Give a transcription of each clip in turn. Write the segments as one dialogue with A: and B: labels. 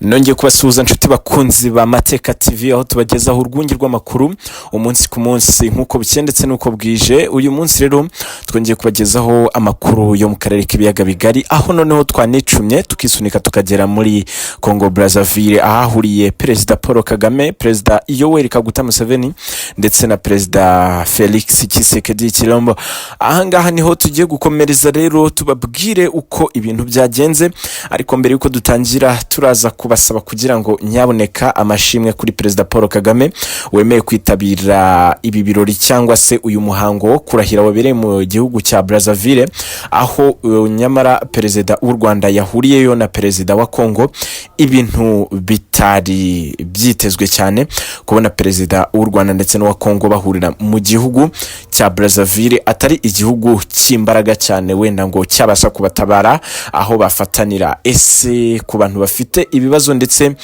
A: Nongeye kubasuhuza, nshuti bakunzi ba Mateka TV, aho tubagezaho urwunge rw'amakuru umunsi ku munsi, nk'uko bukeye ndetse n'uko bwije. Uyu munsi rero twongeye kubagezaho amakuru yo mu karere k'ibiyaga bigari, aho noneho twanicumye tukisunika tukagera muri Congo Brazzaville, ahahuriye Perezida Paul Kagame, Perezida Yoweri Kaguta Museveni ndetse na Perezida Felix Tshisekedi Tshilombo. Ahangaha niho tugiye gukomereza rero, tubabwire uko ibintu byagenze. Ariko mbere y'uko dutangira, turaza kubasaba kugira ngo nyaboneka amashimwe kuri Perezida Paul Kagame wemeye kwitabira ibi birori cyangwa se uyu muhango wo kurahira wabereye mu gihugu cya Brazzaville, aho nyamara Perezida w'u Rwanda yahuriyeyo na Perezida wa Congo. Ibintu bitari byitezwe cyane kubona Perezida w'u Rwanda ndetse n'uwa Congo bahurira mu gihugu cya Brazzaville, atari igihugu cy'imbaraga cyane wenda ngo cyabasha kubatabara aho bafatanira. Ese ku bantu bafite ibibazo ndetse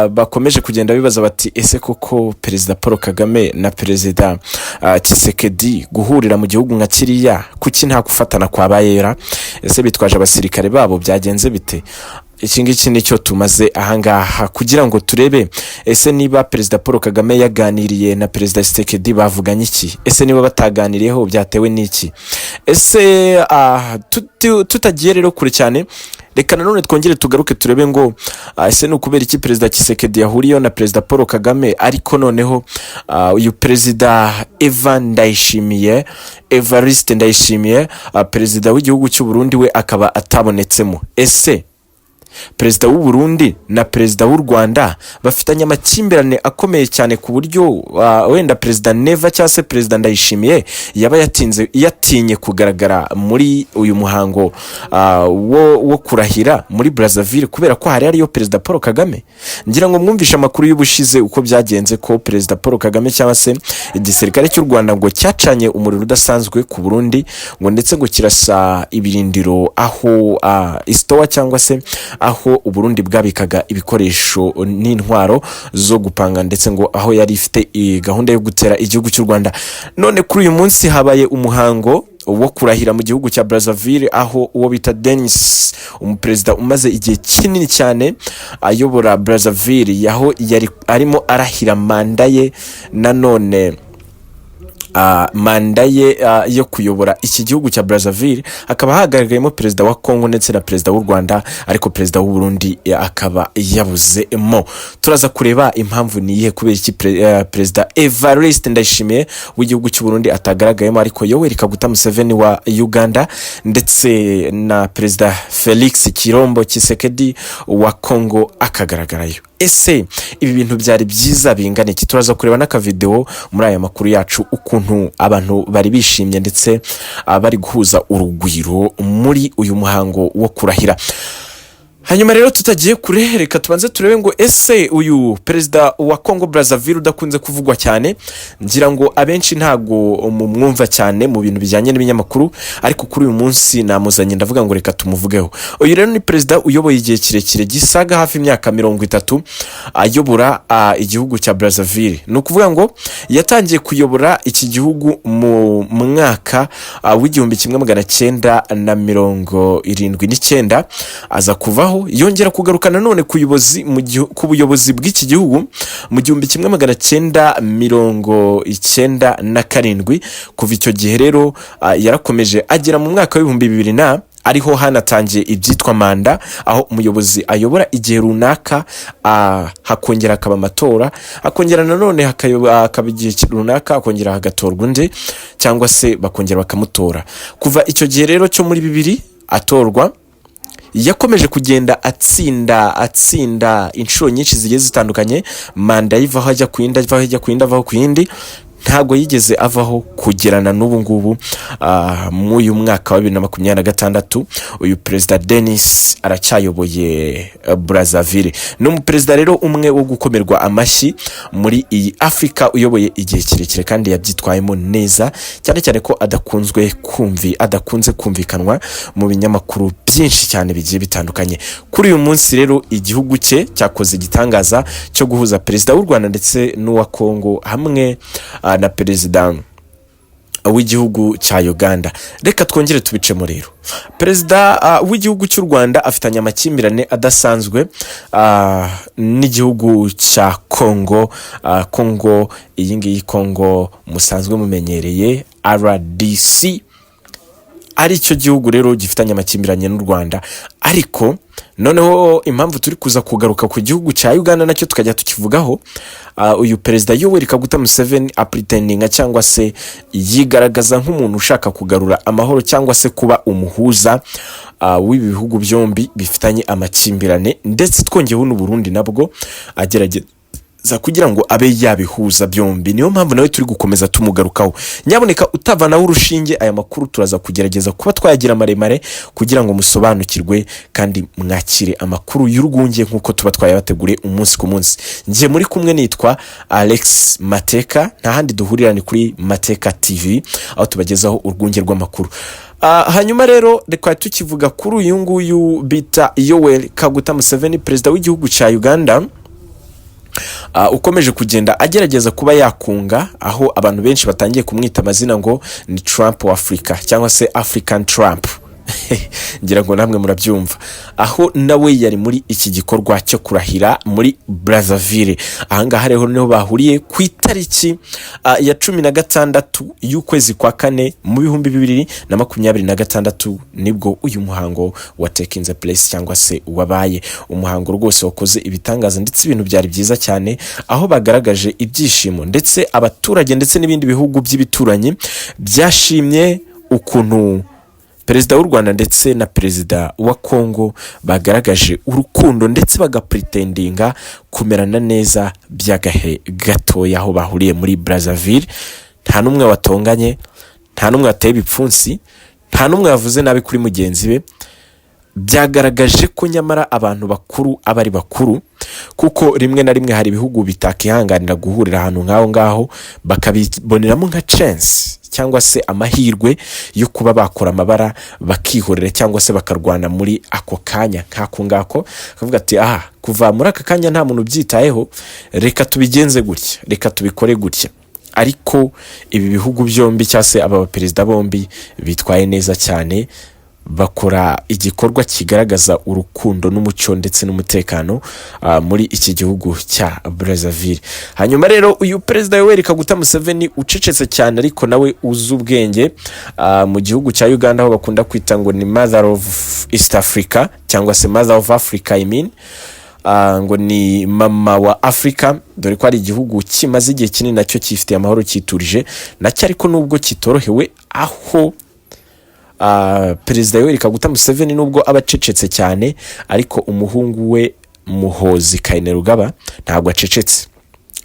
A: bakomeje kugenda bibaza bati: "Ese koko Perezida Paul Kagame na Perezida Tshisekedi guhurira mu gihugu nka kiriya, kuki nta gufatana kwabayera? Ese bitwaje abasirikare babo? Byagenze bite?" Iki ngiki nicyo tumaze ahangaha kugira ngo turebe: ese niba Perezida Paul Kagame yaganiriye na Perezida Tshisekedi, bavuganye iki? Ese niba bataganiriyeho, byatewe n'iki? Ese tutagiye rero kure cyane, reka nanone twongere tugaruke turebe ngo ese ni ukubera iki Perezida Tshisekedi yahuriyeho na Perezida Paul Kagame, ariko noneho uyu Perezida Eva Ndayishimiye, Evariste Ndayishimiye, Perezida w'igihugu cy'u Burundi, we akaba atabonetsemo? Ese Perezida w'u Burundi na Perezida w'u Rwanda bafitanye amakimbirane akomeye cyane ku buryo wenda Perezida Neva cyangwa se Perezida Ndayishimiye yaba yatinze, yatinye kugaragara muri uyu muhango wo kurahira muri Brazzaville kubera ko hari hariyo Perezida Paul Kagame? Ngira ngo mwumvishe amakuru y'ubushize uko byagenze, ko Perezida Paul Kagame cyangwa se igisirikare cy'u Rwanda ngo cyacanye umuriro udasanzwe ku Burundi, ngo ndetse ngo kirasa ibirindiro aho isitowa cyangwa se aho Uburundi bwabikaga ibikoresho n'intwaro zo gupanga, ndetse ngo aho yari ifite gahunda yo gutera igihugu cy'u Rwanda. None kuri uyu munsi habaye umuhango wo kurahira mu gihugu cya Brazzaville, aho uwo bita Denis, umuperezida umaze igihe kinini cyane ayobora Brazzaville, aho yari arimo arahira manda ye nanone, manda ye yo kuyobora iki gihugu cya Brazzaville, hakaba hagaragayemo Perezida wa Congo ndetse na Perezida w'u Rwanda, ariko Perezida w'u Burundi akaba yabuzemo. Turaza kureba impamvu ni iyihe, kubera iki Perezida Evariste Ndayishimiye w'igihugu cy'u Burundi atagaragayemo, ariko Yoweri Kaguta Museveni wa Uganda ndetse na Perezida Felix Tshilombo Tshisekedi wa Congo akagaragarayo. Ese ibi bintu byari byiza bingana iki? Turaza kureba n'akavidewo muri aya makuru yacu, ukuntu abantu bari bishimye ndetse bari guhuza urugwiro muri uyu muhango wo kurahira. Hanyuma rero, tutagiye kure, reka tubanze turebe ngo ese uyu Perezida wa Congo Brazzaville udakunze kuvugwa cyane, ngira ngo abenshi ntago mumwumva cyane mu bintu bijyanye n'ibinyamakuru, ariko kuri uyu munsi namuzanye, ndavuga ngo reka tumuvugeho. Uyu rero ni perezida uyoboye igihe kirekire gisaga hafi imyaka 30 ayobora igihugu cya Brazzaville. Ni ukuvuga ngo yatangiye kuyobora iki gihugu mu mwaka w'1979, aza kuvaho, yongera kugaruka nanone ku buyobozi bw'iki gihugu mu 1997. Kuva icyo gihe rero yarakomeje agera mu mwaka w'2000 na ariho hanatangiye ibyitwa manda, aho umuyobozi ayobora igihe runaka, hakongera hakaba amatora, hakongera nanone hakaba igihe runaka, hakongera hagatorwa undi cyangwa se bakongera bakamutora. Kuva icyo gihe rero cyo muri 2000 atorwa, yakomeje kugenda atsinda, atsinda inshuro nyinshi zigiye zitandukanye. Manda yivaho ajya ku yindi, avaho ajya ku yindi, avaho ku yindi, ntabwo yigeze avaho kugerana n'ubu ngubu. Muri uyu mwaka wa 2026 uyu Perezida Denis aracyayoboye Brazzaville. Ni umuperezida rero umwe wo gukomerwa amashyi muri iyi Afurika, uyoboye igihe kirekire kandi yabyitwayemo neza, cyane cyane ko adakunze kumvikanwa mu binyamakuru byinshi cyane bigiye bitandukanye. Kuri uyu munsi rero igihugu cye cyakoze igitangaza cyo guhuza Perezida w'u Rwanda ndetse n'uwa Kongo hamwe na Perezida w'igihugu cya Uganda. Reka twongere tubicemo rero. Perezida w'igihugu cy'u Rwanda afitanye amakimbirane adasanzwe n'igihugu cya Kongo. Kongo iyi ngiyi, Kongo musanzwe mumenyereye, RDC, ari cyo gihugu rero gifitanye amakimbirane n'u Rwanda. Ariko noneho impamvu turi kuza kugaruka ku gihugu cya Uganda nacyo tukajya tukivugaho, uyu Perezida Yoweri Kaguta Museveni apretendinga cyangwa se yigaragaza nk'umuntu ushaka kugarura amahoro cyangwa se kuba umuhuza w'ibi bihugu byombi bifitanye amakimbirane, ndetse twongeyeho n'u Burundi nabwo agerageza kugira ngo abe yabihuza byombi. Niyo mpamvu nawe turi gukomeza tumugarukaho. Nyaboneka utavanaho urushinge, aya makuru turaza kugerageza kuba twayagira maremare kugira ngo musobanukirwe kandi mwakire amakuru y'urwunge nk'uko tuba twayabateguriye umunsi ku munsi. Njye muri kumwe nitwa Alex Mateka. Nta handi duhurira, ni kuri Mateka TV, aho tubagezaho urwunge rw'amakuru. Hanyuma rero reka tukivuga kuri uyu nguyu bita Yoweri Kaguta Museveni, perezida w'igihugu cya Uganda, ukomeje kugenda agerageza kuba yakunga, aho abantu benshi batangiye kumwita amazina ngo ni Trump wa Afurika cyangwa se African Trump. Ngira ngo namwe murabyumva. Aho nawe yari muri iki gikorwa cyo kurahira muri Brazzaville. Ahangaha rero niho bahuriye ku itariki ya 16 y'ukwezi kwa kane mu 2026, nibwo uyu muhango wa taking place cyangwa se wabaye. Umuhango rwose wakoze ibitangaza, ndetse ibintu byari byiza cyane, aho bagaragaje ibyishimo, ndetse abaturage ndetse n'ibindi bihugu by'ibituranyi byashimye ukuntu Perezida w'u Rwanda ndetse na Perezida wa Kongo bagaragaje urukundo, ndetse bagapretendinga kumerana neza by'agahe gatoya aho bahuriye muri Brazzaville. Nta n'umwe watonganye, nta n'umwe wateye ibipfunsi, nta n'umwe wavuze nabi kuri mugenzi we. Byagaragaje ko nyamara abantu bakuru aba ari bakuru, kuko rimwe na rimwe hari ibihugu bitakihanganira guhurira ahantu nk'aho ngaho, bakabiboneramo nka chance cyangwa se amahirwe yo kuba bakora amabara, bakihorera cyangwa se bakarwana muri ako kanya nk'ako ngako, bakavuga ati: "Aha kuva muri aka kanya nta muntu ubyitayeho, reka tubigenze gutya, reka tubikore gutya." Ariko ibi bihugu byombi cyangwa se aba baperezida bombi bitwaye neza cyane, bakora igikorwa kigaragaza urukundo n'umuco ndetse n'umutekano muri iki gihugu cya Brazzaville. Hanyuma rero uyu Perezida Yoweri Kaguta Museveni ucecetse cyane ariko nawe uzi ubwenge, mu gihugu cya Uganda, aho bakunda kwita ngo ni Mother of East Africa cyangwa se Mother of Africa, I mean, ngo ni mama wa Afurika, dore ko ari igihugu kimaze igihe kinini nacyo cyifitiye amahoro, cyiturije nacyo, ariko nubwo kitorohewe, aho Perezida Yoweri Kaguta Museveni nubwo aba acecetse cyane, ariko umuhungu we Muhozi Kainerugaba ntabwo acecetse,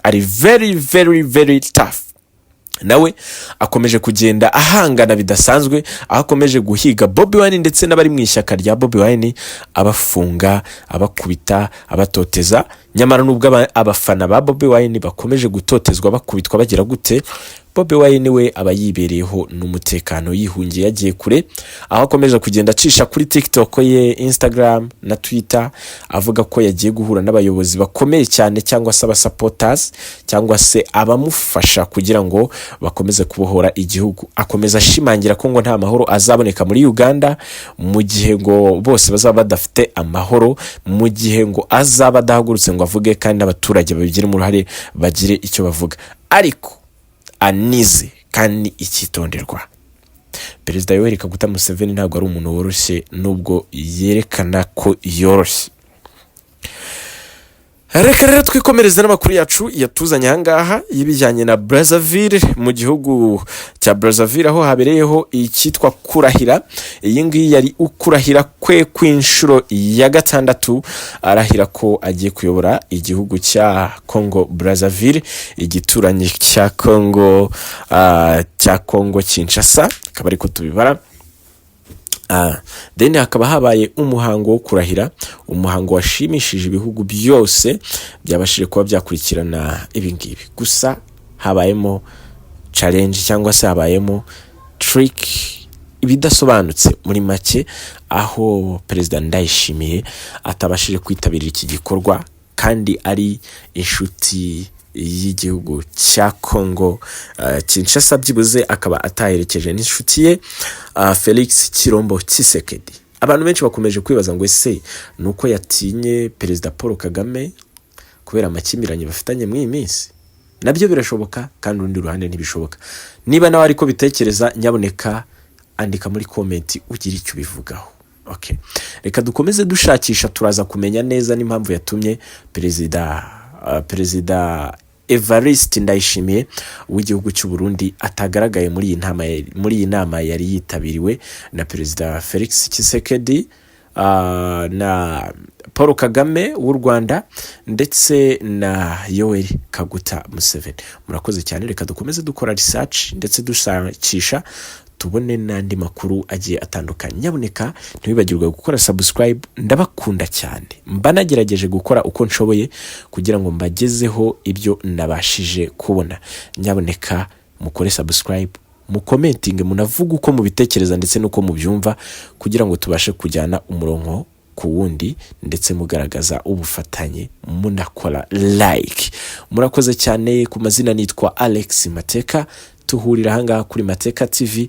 A: ari very very very tough. Nawe akomeje kugenda ahangana bidasanzwe, aho akomeje guhiga Bobi Wine ndetse n'abari mu ishyaka rya Bobi Wine, abafunga, abakubita, abatoteza. Nyamara nubwo abafana ba Bobi Wine bakomeje gutotezwa, bakubitwa, bagira gute, Bobi Wine we aba yibereyeho n'umutekano, yihungiye, yagiye kure, aho akomeje kugenda acisha kuri TikTok ye, Instagram na Twitter, avuga ko yagiye guhura n'abayobozi bakomeye cyane cyangwa se abasupporters cyangwa se abamufasha kugira ngo bakomeze kubohora igihugu. Akomeza ashimangira ko ngo nta mahoro azaboneka muri Uganda mu gihe ngo bose bazaba badafite amahoro, mu gihe ngo azaba adahagurutse ngo avuge kandi n'abaturage babigiremo uruhare, bagire icyo bavuga. Ariko anize kandi icyitonderwa, Perezida Yoweri Kaguta Museveni ntabwo ari umuntu woroshye nubwo yerekana ko yoroshye. Reka rero twikomereze n'amakuru yacu yatuzanye ahangaha y'ibijyanye na Brazzaville. Mu gihugu cya Brazzaville, aho habereyeho icyitwa kurahira. Iyi ngiyi yari ukurahira kwe kw'inshuro ya gatandatu, arahira ko agiye kuyobora igihugu cya Congo Brazzaville, igituranyi cya Congo, cya Congo Kinshasa, akaba ariko tubibara. Then hakaba habaye umuhango wo kurahira, umuhango washimishije ibihugu byose byabashije kuba byakurikirana ibi ngibi. Gusa habayemo challenge cyangwa se habayemo trick, ibidasobanutse muri make, aho Perezida Ndayishimiye atabashije kwitabira iki gikorwa kandi ari inshuti y'igihugu cya Congo, Kinshasa, byibuze akaba ataherekeje n'inshuti ye Felix Tshilombo Tshisekedi. Abantu benshi bakomeje kwibaza ngo ese ni uko yatinye Perezida Paul Kagame kubera amakimbirane bafitanye muri iyi minsi? Nabyo birashoboka, kandi urundi ruhande ntibishoboka. Niba nawe ariko bitekereza, nyaboneka andika muri comment ugira icyo ubivugaho. Okay. Reka dukomeze dushakisha, turaza kumenya neza n'impamvu yatumye Perezida Evariste Ndayishimiye w'igihugu cy'u Burundi atagaragaye muri iyi nama yari yitabiriwe na Perezida Felix Tshisekedi na Paul Kagame w'u Rwanda ndetse na Yoweri Kaguta Museveni. Murakoze cyane. Reka dukomeze dukora research ndetse dushakisha, tubone n'andi makuru agiye atandukanye. Nyabuneka ntiwibagirwe gukora subscribe. Ndabakunda cyane. Mba nagerageje gukora uko nshoboye kugira ngo mbagezeho ibyo nabashije kubona. Nyabuneka mukore subscribe, mucommentinge, munavuge uko mubitekereza ndetse n'uko mubyumva, kugira ngo tubashe kujyana umurongo ku wundi, ndetse mugaragaza ubufatanye, munakora like. Murakoze cyane. Ku mazina nitwa Alex Mateka, tuhurira ahangaha kuri Mateka TV.